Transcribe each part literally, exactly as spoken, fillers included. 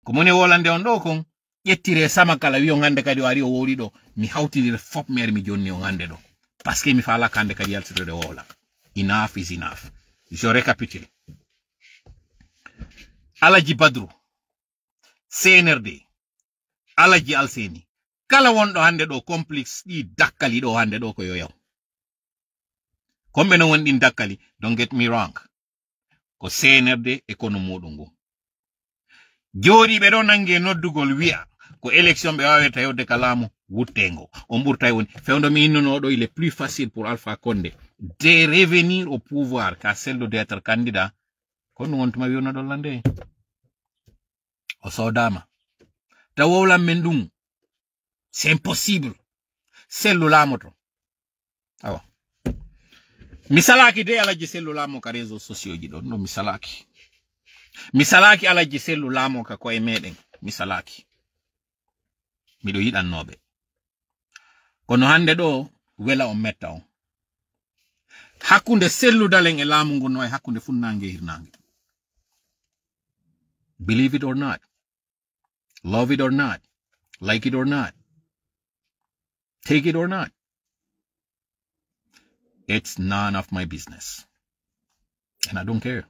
Ko moni wolande on ɗo kon, ƴettire sama kala, wi on hannde kadi o ari o wowli ɗo. Mi hawtidire fop mi ari mi jonni on hannde ɗo. Parce que mi faalaka hannde kadi yaltitode wowla. Enough is enough. Je récapitule. Alaji Badru, C N R D, Alaji Alseni, kala wonɗo hannde ɗo complice ɗi dakkali ɗo hannde ɗo ko yo yaw. Komɓe no woni ɗin dakkali, don't get me wrong. Ko C N R D e kono muɗum ngu. Jooɗiiɓe ɗo nange noddugol wi'a ko élection ɓe waawirta yewde ka laamu wuttengo. On ɓurtay woni fewndo mi innuno ɗo, il est plus facile pour Alpha Condé de revenir au pouvoir ka Sellu d'être candidat. Ko ɗum on tuma wi'uno ɗon lande. O soodama. Taw wowlan men ɗum. C'est impossible. Sellu laamoto. Awa. Mi salaki de Alaji Sellu laamo ka réseaux sociaux ji ɗon. Ɗum mi salaki. Mi salaki Alaji Sellu laamo ka koye meɗen. Mi salaki. Miɗo yiɗannoɓe. Kono hannde ɗo wela on metta on. Hakkunde Sellu Dalen e laamu ngu no e hakkunde funnaange e hirnaange. Believe it or not. Love it or not. Like it or not. Take it or not. It's none of my business. And I don't care.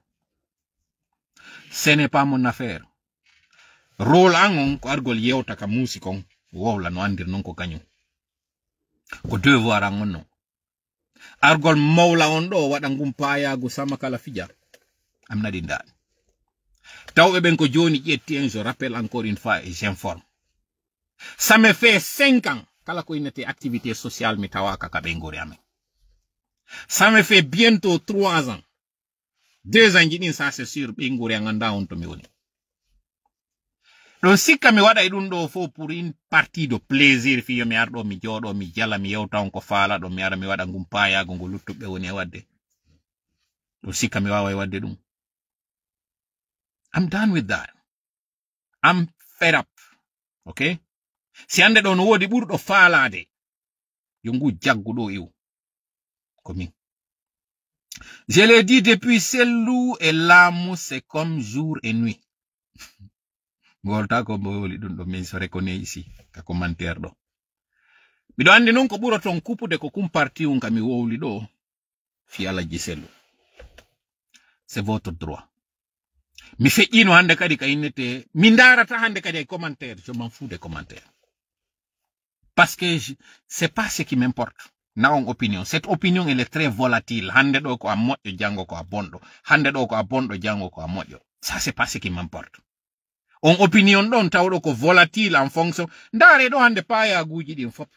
Ce n'est pas mon affaire. Rôle an on ko argol yewta ka muusi kon, wowla no andir non ko kañum. Ko devoir an on non. Argol mawla on ɗo waɗa ngun paayaagu sama kala fija. Am naɗi ndaɗi. Tawɓe ɓen ko jooni ƴetti en, je rappelle encore une fois et j'informe. Ça me fait cinq ans. Kala ko innete activité sociale mi tawaka ka ɓeynguure amen. Ça me fait bientôt trois ans. Deux ans ji ɗin, ça c'est sûr, ɓeynguure an annda on to mi woni. Ɗon sikka mi waɗa e ɗum ɗo fof pour une partie de plaisir, fii yo mi ar ɗo mi jooɗo mi jala mi yewta on ko faala ɗo mi ara mi waɗa ngun paayaago ngo luttuɓe woni e waɗde. Ɗon sikka mi waawa e waɗde ɗum. I'm done with that. I'm fed up. Ok? Si hannde ɗo no woodi ɓurɗo faalaade, yo ngu jaggu ɗo iw. Ko min. Je l'ai dit depuis, Sellu e laamu, c'est comme jour et nuit. Mi wolta ko mbo wowli ɗum ɗo, min so reconnaît ici ka commentaire ɗo. Miɗo anndi noon ko ɓuroton kupude ko kum parti un ka mi wowli ɗo. Fii Alaji Sellu. C'est votre droit. Mi feƴƴino hannde kadi ka innete, mi ndaarata hannde kadi ay commentaire, je m'en fous des commentaires. Parce que je- c'est pas ce qui m'importe. Na on opinion. Cette opinion, elle est très volatile. Hannde ɗo ko a moƴƴo, janngo ko a bonɗo. Hannde ɗo ko a bonɗo, janngo ko a moƴƴo. Ça, c'est pas ce qui m'importe. On opinion ɗon tawɗo ko volatile en fonction. Ndaare ɗo hannde paayaaguuji ɗin fof.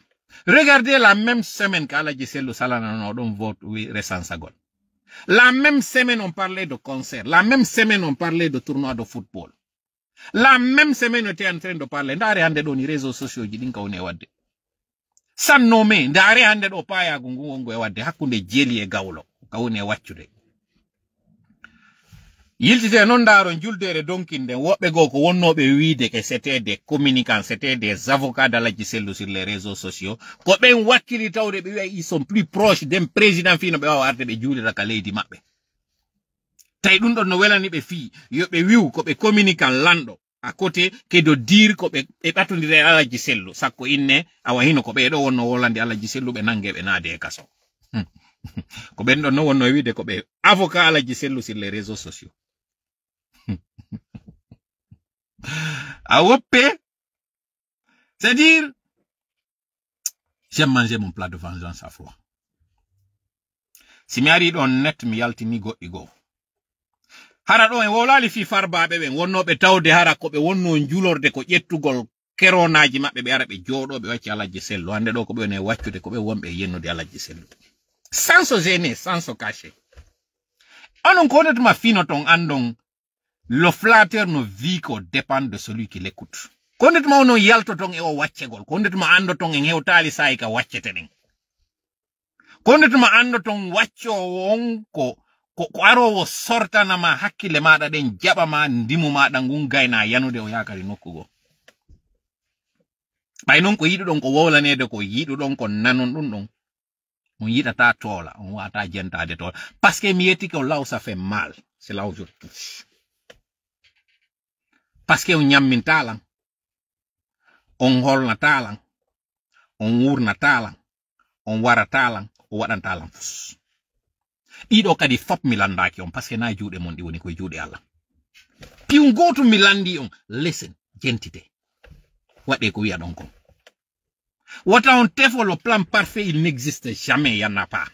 Regardez la même semaine ka Alaji Sellu salanano ɗon vote wi resansagol. La même semaine on parlait de concert. La même semaine on parlait de tournoi de football. La même semaine on était en train de parler. Ndaare hannde ɗo ni réseaux sociaux ji ɗin ka woni e waɗde. Sanno me, ndaare hannde ɗo paayaagu ngu wongo e waɗde hakkunde jeli e gawlo. Ka woni e waccude. Yiltite noon ndaaron juldeere donkin nden, woɓɓe goo ko wonnooɓe wiide ke c'était des communicants, c'était des avocats d'Alaji Sellu sur les réseaux sociaux. Ko ɓen wakkili tawde ɓe wi'a ils sont plus proches d'un président fii no ɓe waawa arde ɓe juulira ka leydi maɓɓe. Tawi ɗum ɗon no welani ɓe fii yo ɓe wi'u ko ɓe communicant lanɗo. À côté, que de dire ko ɓe ɓe ɓatondira e Alaji Sellu, sakko inne, awa hino ko ɓee ɗo wonno wolande Alaji Sellu, ɓe nange, ɓe naade e kaso. Ko ɓen ɗon no wonno wiide ko ɓe avocat Alaji Sellu sur les réseaux sociaux. A woppe, c'est-à-dire, j'ai mangé mon plat de vengeance à froid. Si mi ari ɗon net, mi yaltini goɗɗi goo. Hara ɗo en wowlaali fii farbaaɓe ɓen wonnooɓe tawde hara ko ɓe wonnoo njulorde ko ƴettugol keronaaji maɓɓe, ɓe ara ɓe jooɗoo, ɓe wacci Alaji Sellu. Hannde ɗo ko ɓe woni e waccude, ko ɓe wonɓe e yennude Alaji Sellu. Sans se gêner, sans se cacher. Onon ko honde tuma finoton anndon, le flatteur ne vit qu'aux dépens de celui qui l'écoute. Ko honde tuma onon yaltoton e o waccegol, ko honde tuma anndoton en hewtaali saa'i ka waccete ɗen. Ko honde tuma anndoton waccoowo on ko, ko, ko aroowo sortana ma hakkille maaɗa ɗen, jaɓa ma ndimu maaɗa ngun gayna yanude o yaakari nokku goo. Ɓay non ko yiɗuɗon ko wowlaneede, ko yiɗuɗon ko nanon ɗum ɗon. On yiɗata toola, on wata jentaade toola. Parce que mi yetti ko là où ça fait mal. C'est là où je touche. Parce que on ñammintaa lan, on holnataa lan, on wuurnataa lan, on warataa lan, on waɗantaa lan fus. Ɗiɗo kadi fop mi lanndaaki on, parce que na juuɗe mon ɗi woni, koye juuɗe Allah. Piw gootum mi lanndii on, listen, jentite. Waɗee ko wiyaɗon kon. Wota on tefo le plan parfait, il n'existe jamais, il y en a pas.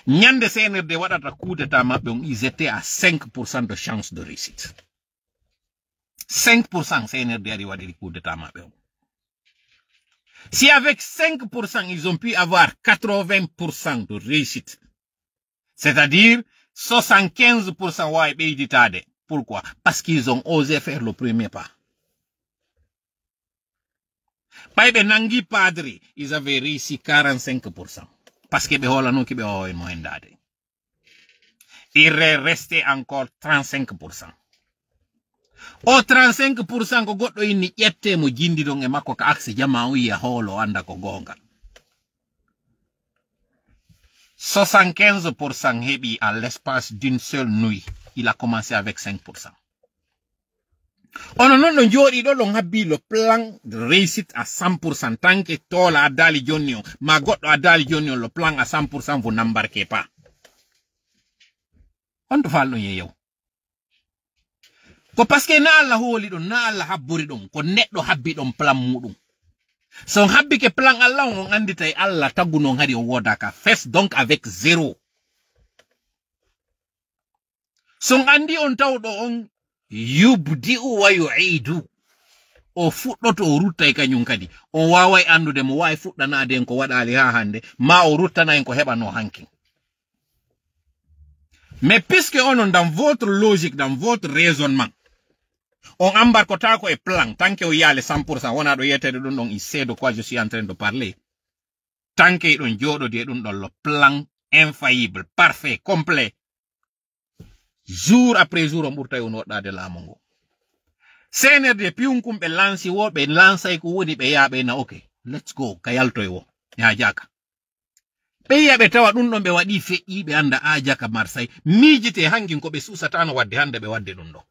Ñande C N R D waɗata coup d'état maɓɓe on, ils étaient à cinq pour cent de chance de réussite. Cinq pour cent C N R D ari waɗiri coup d'état maɓɓe on. Si avec cinq pour cent, ils ont pu avoir quatre-vingts pour cent de réussite, c'est-à-dire soixante-quinze pour cent wawi ɓeyditade. Pourquoi? Parce qu'ils ont osé faire le premier pas. Ɓay ɓe nangi padri, ils avaient réussi quarante-cinq pour cent. Parce que ɓe hoolanoki ɓe wawa mo hendade. Il re-, restait encore trente-cinq pour cent. O trente-cinq pour cent ko goɗɗo inni ƴette mo jindidon e makko ka axe jama, o yiya hoolo, o anda ko gonga. Soixante-quinze pour cent heɓi en l'espace d'une seule nuit. Il a commencé avec cinq pour cent. Ono non ɗo jooɗi ɗo, ɗon habbi le plan de réussite à cent pour cent. Tant que toola addali jonni on, ma goɗɗo addali jonni on, le plan à cent pour cent, vous n'embarquez pas. On to fal ɗon yeyew. Ko parce que na Allah hooli ɗon, na Allah habbori ɗon, ko neɗɗo habbi ɗon plan muɗum. So on habbike plan Allah on, on anditay Allah taguno on hari on wooda ka fes, donc avec zéro. So on andi on tawɗo on yubdi'u wa yu'idu. O fuɗɗoto, o ruttay kañum kadi. On waaway andude mo wawi fuɗɗanaade en ko waɗaali haa hande, ma o ruttana en ko heɓano hankin. Mais puisque onon, dans votre logique, dans votre raisonnement, on embarquotako e plan, tant que o yiyaali cent pour cent, wona ɗo yettere ɗum ɗon, il sait de quoi je suis en train de parler. Tant que ɗon jooɗodi e ɗum ɗon, le plan infaillible, parfait, complet. Jour après jour, on ɓurtay on woɗɗaade laamu ngu. C N R D piwum kum ɓe lansi wo, ɓe lansay ko woni, ɓe yaa ɓe na, ok, let's go, ka yaltoy wo. Ya jaka. Ɓe yiya ɓe tawa ɗum ɗon ɓe waɗi feƴƴi, ɓe anda a jaka Marseille. Miijite hankin ko ɓe suusatano wadde hande ɓe wadde ɗum ɗon.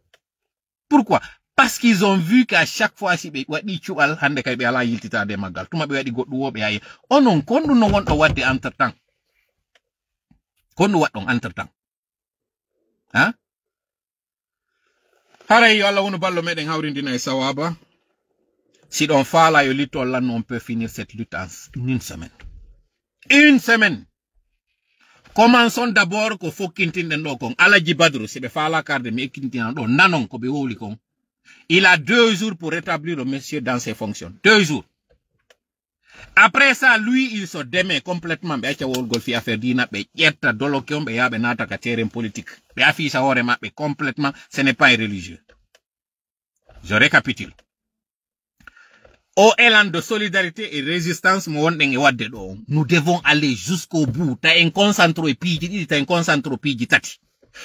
Pourquoi? Parce qu'ils ont vu qu'à chaque fois si ɓe waɗi cuɓal, hande kay ɓe ala yiltitade e maggal. Tuma ɓe waɗi goɗɗum wo ɓe ayi. Onon, kon ɗum no wonɗo wadde entre temps? Kon ɗum waɗɗon entre temps? Ha? Haray yo Allah wonu ballo meɗen hawrindina e sawaba. Si ɗon faala yo litto lan, on peut finir cette lutte en s-, en une semaine. Une semaine. Commençons d'abord ko fokkintinɗen ɗo kon. Alaji Badru, si ɓe faala karde, mi ekkintina ɗo, nanon ko ɓe wowli kon. Il a deux jours pour rétablir le monsieur dans ses fonctions. Deux jours. Après ça, lui, il se démet complètement. Ɓe acca wowlgol fi affaire dina, ɓe ƴetta doloke on, ɓe yaa ɓe naata ka terrain politique. Ɓe affiche hoore maɓɓe complètement. Ce n'est pas un religieux. Je récapitule. Au élan de solidarité et résistance mo wonɗen e wadde ɗo on, nous devons aller jusqu'au bout. Ta en concentre e piiji ɗiɗi, ta en concentre e piiji tati.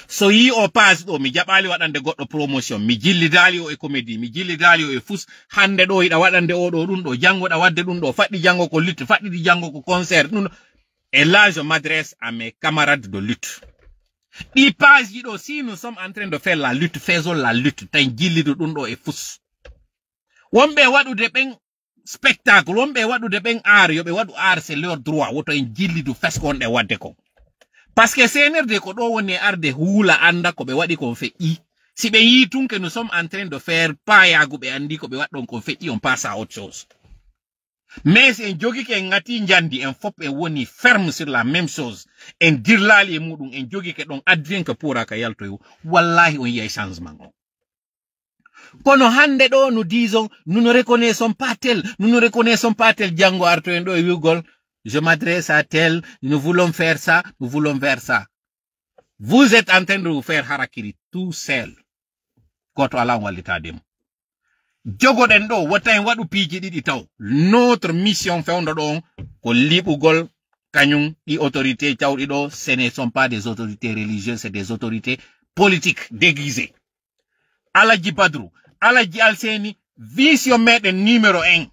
So yi o page ɗo, mi jaɓali waɗande goɗɗo promotion, mi jillidali o e comédie, mi jillidali o e fus. Hande ɗo hiɗa waɗande o ɗo ɗum ɗo, jango ɗa wadde ɗum ɗo, faɗɗi jango ko lutte, faɗɗi jango ko concert, ɗum ɗo. Et là, je m'adresse à mes camarades de lutte. Ɗi page ji ɗo, si nous sommes en train de faire la lutte, faisons la lutte, tan jillidu ɗum ɗo e fus. Wonɓe waɗude ɓen spectacle, wonɓe waɗude ɓen art, yo ɓe waɗu art, c'est leur droit. Woto en jillidu fes ko wonɗe wadde kon. Parce que C N R D ko ɗo woni e arde huula, anda ko ɓe waɗi kon feƴƴi. Si ɓe yii tun que nous sommes en train de faire paayagu, ɓe andi ko ɓe waɗɗon kon feƴƴi, on passe à autre chose. Mais si en jogike, en ngati njandi, en fop en woni ferme sur la même chose, en dirlali e muɗum, en jogike ɗon advient que pourra ka yaltoyo, wallahi on yiyay changement on. Kono hande ɗo, nous disons, nous ne reconnaissons pas tel, nous ne reconnaissons pas tel. Jango arto en ɗo e wi'ugol, je m'adresse à tel, nous voulons faire ça, nous voulons faire ça. Vous êtes en train de vous faire harakiri tout seul. Goto ala on wallitade mo. Jogoɗen ɗo, wota en waɗu piiji ɗiɗi taw. Notre mission fewndo ɗo on, ko liɓugol kañum ɗi autorité cawɗi ɗo, ce ne sont pas des autorités religieuses, c'est des autorités politiques déguisées. Alaji Badru, Alaji Alseni, vision meɗen numéro un.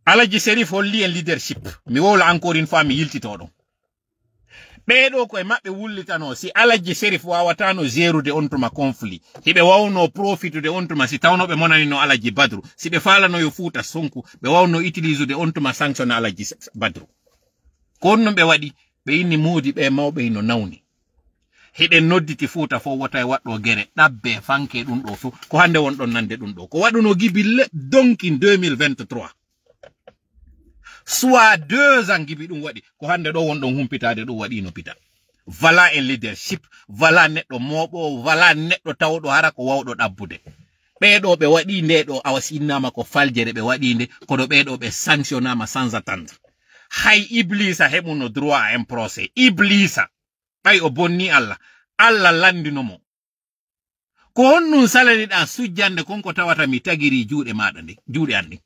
Alaji Serif holli en leadership. Mi wowla encore une fois, mi yiltito ɗon. Ɓee ɗoo ko e maɓɓe wullitanoo, si Alajji Serif waawataano jerude on tuma conflit, hiɓe waawnoo profitude on tuma, si tawnoo ɓe monanino Alajji Badru, si ɓe faalano yo Fuuta sonku, ɓe waawnoo utiliser de on tuma sanctionner Alajji S-, Badru. Ko on ɗum ɓe waɗi, ɓe inni moodi ɓe mawɓe hino nawni. Hiɗen nodditi Fuuta fof wota e waɗɗo gere, ɗabbe, fanke ɗum ɗo fof. Ko hannde won ɗon nande ɗum ɗo. Ko waɗuno gibi le-, donkin deux mille vingt-trois. Soit deux ans gibi ɗum waɗi. Ko hannde ɗo won ɗon humpitaade ɗum waɗi no pita. Voilà un leadership. Voilà neɗɗo mooɓo. Voilà neɗɗo tawɗo hara ko wawɗo ɗabbude. Ɓee ɗo ɓe waɗi nde ɗo awa si innama ko faljere ɓe waɗi nde, kono ɓee ɗo ɓe sanctionnama sans attendre. Hay Iblisa heɓuno droit à un procès. Iblisa. Ɓay o bonni Allah. Allah landino mo. Ko honɗum salaniɗaa sujjande kon ko tawata mi tagiri juuɗe maaɗa nde, juuɗe an ɗen?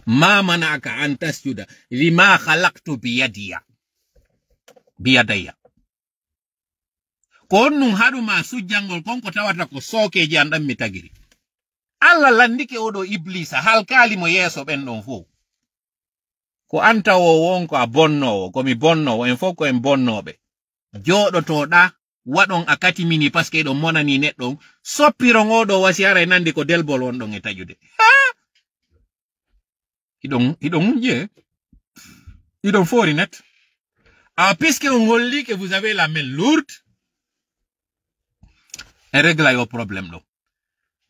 Ma mana'aka an tasjuda lima khalaqtu biyadiya. Biyadayya. Ko honɗum haɗuma sujjangol kon ko tawata ko sookeeji an ɗan mi tagiri? Allah landike oɗo Iblisa, halkaali mo yeeso ɓen ɗon fow. Ko an tawoowo on ko a bonnoowo, ko mi bonnoowo, en fow ko en bonnooɓe. Jooɗotooɗaa, waɗon a katimini parce que eɗon monanii neɗɗo on. Soppiron oɗo wasi haray nandi ko delbol wonɗon e taƴude. Ha! Hiɗon, hiɗon hunƴe. Hiɗon foori net. Ah, puisque on holli que vous avez la main lourde, en régla yo problème ɗo.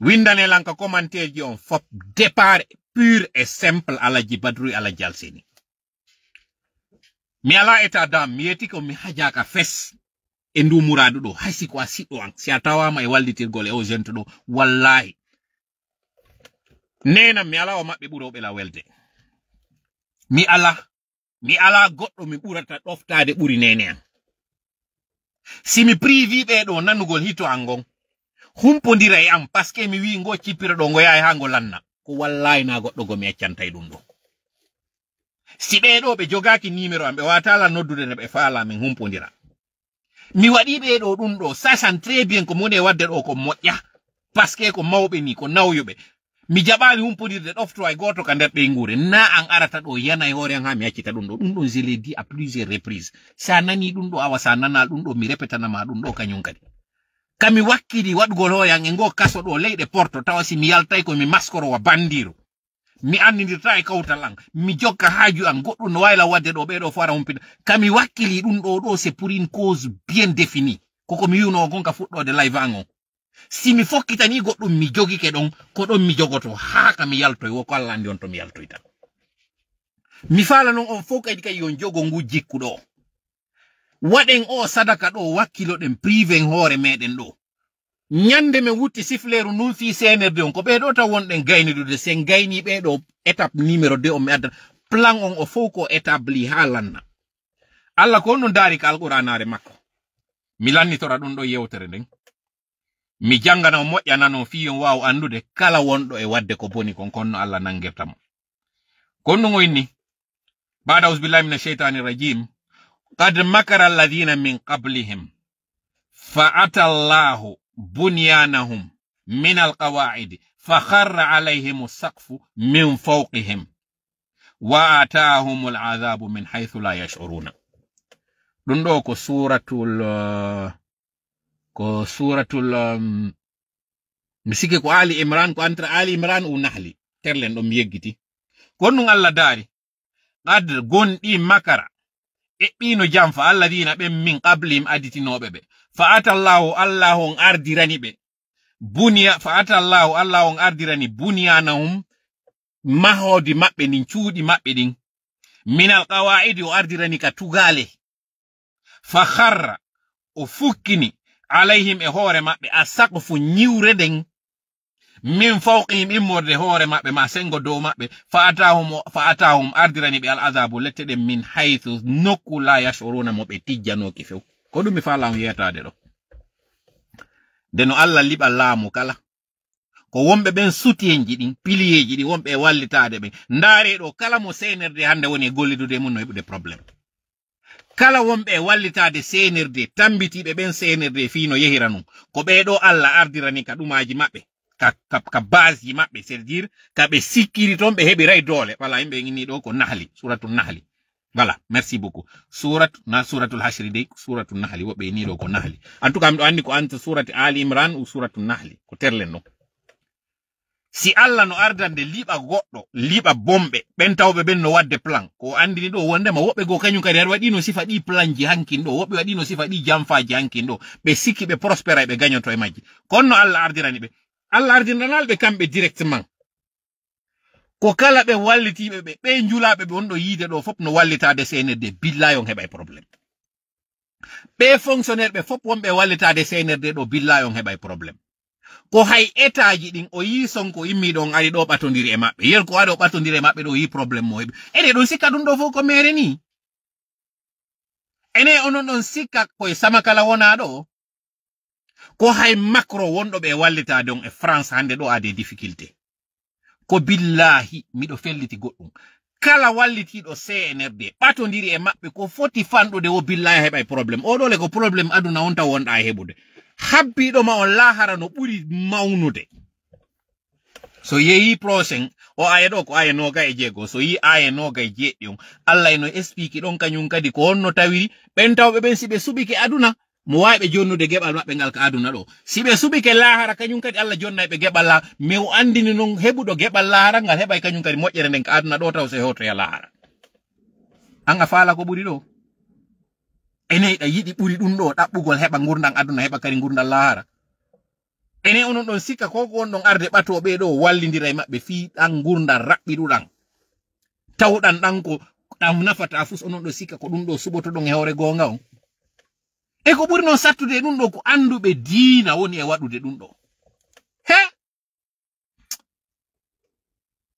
Windane lan ka commentaire ji on fop, départ pur et simple, Alhaji Badru, Alhaji Alseni. Mi ala état d'âme, mi yeti ko mi hajaka fes e ndu muradu ɗo, hay si ko a siɗɗo an, si a tawama e wallitirgol e o jente ɗo, wallahi. Nenam mi ala o maɓɓe ɓurooɓe la welde. Mi ala, mi ala goɗɗo mi ɓurata ɗoftaade ɓuri nene an. Si mi privi ɓe ɗo nanugol hito an ngon, humpondira e am, parce que mi wi ngo cippira ɗo ngo yahay ha ngo lanna. Ko wallahi na goɗɗo go mi accanta e ɗum ɗo. Si ɓe ɗo ɓe jogaaki numéro am, ɓe wata la noddude ne ɓe faala min humpondira. Mi waɗi ɓe ɗo ɗum ɗo, sachant très bien ko mone wadde ɗo ko moƴƴa. Parce que ko mawɓe ni, ko nawyuɓe. Mi jaɓaali humpondirde ɗofto hay gooto ka nder ɓeynguure. Na an arata ɗo yana e hoore an haa mi accita ɗum ɗo. Ɗum ɗon, je l'ai dit à plusieurs reprises. Sa nani ɗum ɗo, awa sa nana ɗum ɗo, mi repetana ma ɗum ɗo kañum kadi. Ka mi wakkili waɗugol hoore an e ngo kaso ɗo leyɗe Porto, tawa si mi yaltay ko mi maskoro wa bandiro. Mi annindirta e kawtal an. Mi jokka haaju an. Goɗɗum no wayla wadde ɗo ɓe ɗo fo ara humpita. Ka mi wakkili ɗum ɗo ɗo, c'est pour une cause bien définie. Koko mi wi'uno on kon ka fuɗɗoode live an on. Si mi fokkitanii goɗɗum, mi jogike ɗon, ko ɗon mi jogoto, haa ka mi yaltoy, wo ko Alla anndi on to mi yaltoyta. Mi faala non on fof kadi, kadi on jogo ngu jikku ɗo. Waɗen o sadaka ɗo, wakkiloɗen priven hoore meɗen ɗo. Ñande men wutti sifleeru ndun fii seenerde on, ko ɓee ɗo taw wonɗen gaynidude, sen gayni ɓee ɗo étape numéro deux on, mi adda plan on o fof ko établi haa lanna. Alla ko on ɗum daari ka Alqur'aanaare makko. Mi lannitora ɗum ɗo yewtere nden. Mi janngana on moƴƴa nanon fii on waaw anndude kala wonɗo e waɗde ko boni kon, ko honno Alla nanngirta mo. Ko honɗum o inni? Baada auzu billahi mina sheytaani rajim. Qad makara alladhina min qablihim fa ata Allahu bunyanahum min alqawaidi fa kharra alayhim saqfu min fawqihim wa atahum al'adhabu min haythu la yash'uruna. Ɗum ɗo ko suuratul, uh, ko suuratul, um, mi sikki ko Ali Imran, ko entre Ali Imran ou Nahli. Terlen ɗon mi yeggiti. Ko honɗum Alla daari? Qad gonɗi makara. Eɓɓiino jamfa alladhina ɓen min qablihim aditinooɓe ɓe. Fa ata Allahu, Alla on ardirani ɓe. Bunya, fa ata Allahu, Alla on ardirani bunyanahum mahoodi maɓɓe ndin, cuuɗi maɓɓe ɗin. Minal qawaa'idi, o ardirani ka tugaale. Fa kharra, o fukkini, alayhim, e hoore maɓɓe, a saqfu, ñiwre nden, min fawqihim, immorde hoore maɓɓe, ma sengo dow maɓɓe, fa atahum, fa atahum, ardirani ɓe al azabu, lette ɗen, min haythu, nokku, la yash'uruna, mo ɓe tijjanooki few. Ko ɗum mi faala on yeetaade ɗo. Nde no Alla liɓa laamu kala. Ko wonɓe ɓen soutien ji ɗin, pilier ji ɗin, wonɓe e wallitaade ɓen. Ndaare ɗo, kala mo C N R D hannde woni e gollidude e mum no heɓude problème. Kala wonɓe e wallitaade C N R D, tammbitiiɓe ɓen C N R D fii no yehira nun. Ko ɓee ɗo Alla ardirani ka ɗumaaji maɓɓe, ka, ka, ka base ji maɓɓe, c'est-à-dire ka ɓe sikkiri ton ɓe heɓiray doole. Wala yimɓe inni ɗo ko Nahli, Suratu Nahli. Voilà, merci beaucoup. Surat, na suratul hasri dey, suratul nahli, woɓɓe ni ɗo ko nahli. En tout cas, miɗo anndi ko anta surati Ali Imran ou suratul nahli, ko terlen ɗo. Si Allah no ardande liɓa goɗɗo, liɓa bomɓe, ɓen tawɓe ɓen no waɗde plan. Ko o anndini ɗo wondema woɓɓe goo kañum kadi aɗa waɗino sifa ɗi planji hankin ɗo, woɓɓe waɗino sifa ɗi janfaaji hankin ɗo. Ɓe sikki ɓe prospéra ɓe gañoto e majji. Kono no Allah ardirani ɓe. Allah ardiranal ɓe kamɓe directement. Ko kala ɓe wallitiiɓe ɓe, ɓe njulaaɓe ɓe wonɗo yiide ɗo fof no wallitaade C N R D, billahi on heɓay problème. Ɓe fonctionnaire ɓe fof wonɓe wallitaade C N R D ɗo, billahi on heɓay problème. Ko hay état ji ɗin o yii Sonko immi ɗon ari ɗo ɓatondiri e maɓɓe. Yer ko waɗi o ɓatondiri e maɓɓe ɗo o yii problème mo heɓi. Ene ɗon sikka ɗum ɗo fof ko mere ni. Ene onon ɗon sikka koye sama kala wonaa ɗo. Ko hay Macron wonɗo ɓe wallitaade on e France hannde ɗo a des difficultés. Ko billahi miɗo felliti goɗɗum. Kala wallitiiɗo C N R D ɓatondiri e maɓɓe ko foti fanɗude wo billahi heɓay problème. O ɗole ko problème aduna on taw wonɗa e heɓude. Habbiiɗo ma on lahara no ɓuri mawnude. So yeeyi prochain, o aya ɗo ko aya noga e jeego. So yi aya noga e jeeɗi on, Allah eno explique ɗon kañum kadi ko honno tawiri ɓen tawɓe ɓen si ɓe suɓike aduna, mo waawi ɓe jonnude geɓal maɓɓe ngal ka aduna ɗo. Si ɓe suɓike lahara kañum kadi Allah jonnay ɓe geɓal lahara. Mais o anndini non heɓuɗo geɓal lahara ngal heɓay kañum kadi moƴƴere nden ka aduna ɗo taw so e hotoya lahara. An a faala ko ɓuri ɗo? Ene yiɗa yiɗi ɓuri ɗum ɗo ɗaɓɓugol heɓa ngurdan aduna heɓa kadi ngurdan lahara. Ene onon ɗon sikka ko ko on ɗon arde ɓatooɓe ɗo wallindira e maɓɓe fii ɗan ngurdan raɓɓiɗuɗan. Tawɗan ɗan ko ɗan nafata fus onon ɗon sikka ko ɗum ɗo suɓotoɗon e hoore goonga on. E ko ɓuri noon sattude e ɗum ɗo ko annduɓe diina woni e waɗude ɗum ɗo. He?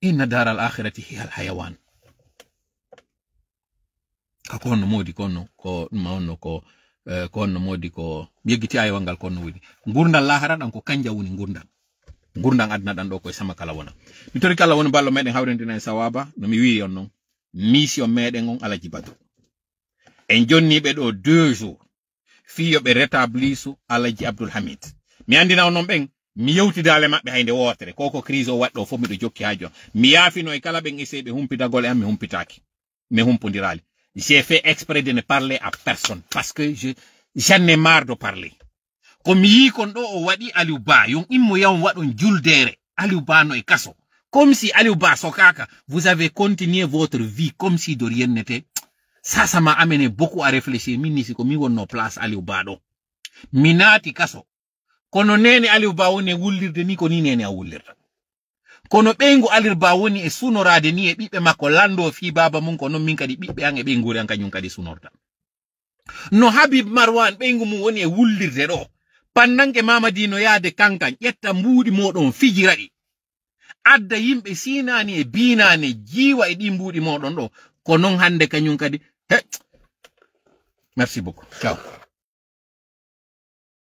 Inna daral akhirati hiya al hayawan. Ka ko honno moodi ko honno ko ɗum honno ko eh, ko honno moodi ko mi yeggiti ayewal ngal ko honno woni ngurdan lahara ɗan ko kanja woni ngurdan ngurdan aduna ɗan ɗo koye sama kala wona. Mi tori kala woni ballo meɗen hawrindina e sawaba no mi wiiri on non mission meɗen on alaji badu en jonniɓe ɗo deux jours fii yo ɓe rétablisu Alaji Abdul Hamid. Mi anndina on non ɓen mi yewtidaale maɓɓe hay nde wootere ko ko crise o waɗɗo fof miɗo jokki haa jooni. Mi yaafino e kala ɓen essayé ɓe humpitagol e am mi humpitaaki. Mi humpondiraali. J'ai fait exprès de ne parler à personne parce que je j'en ai marre de parler. Ko mi yii kon ɗo o waɗi Aliou Ba yon immo yawon waɗon juldeere Aliou Ba no e kaso. Comme si Aliou Ba sokaaka, vous avez continué votre vie comme si de rien n'était. Ça, ça m'a amené beaucoup à réfléchir. Min ni si ko mi wonno place Aliou Ba ɗo. Mi naati kaso. Kono nene Aliou Ba woni e wullirde ni ko ni nene a wullirta. Kono ɓeyngu Aliou Ba woni e sunoraade ni e ɓiɓɓe makko lanndo fii baaba mum ko non min kadi ɓiɓɓe an e ɓeynguure an kañum kadi sunorta. No Habib Marwan ɓeyngu mum woni e wullirde ɗo. Pannanke Mamadi no yaade kankan ƴetta mbuuɗi moɗon fijira ɗi. Adda yimɓe sinani e binane jiiwa e ɗi mbuuɗi moɗon ɗo. Ko non hannde kañum kadi. He. Merci beaucoup. Ciao.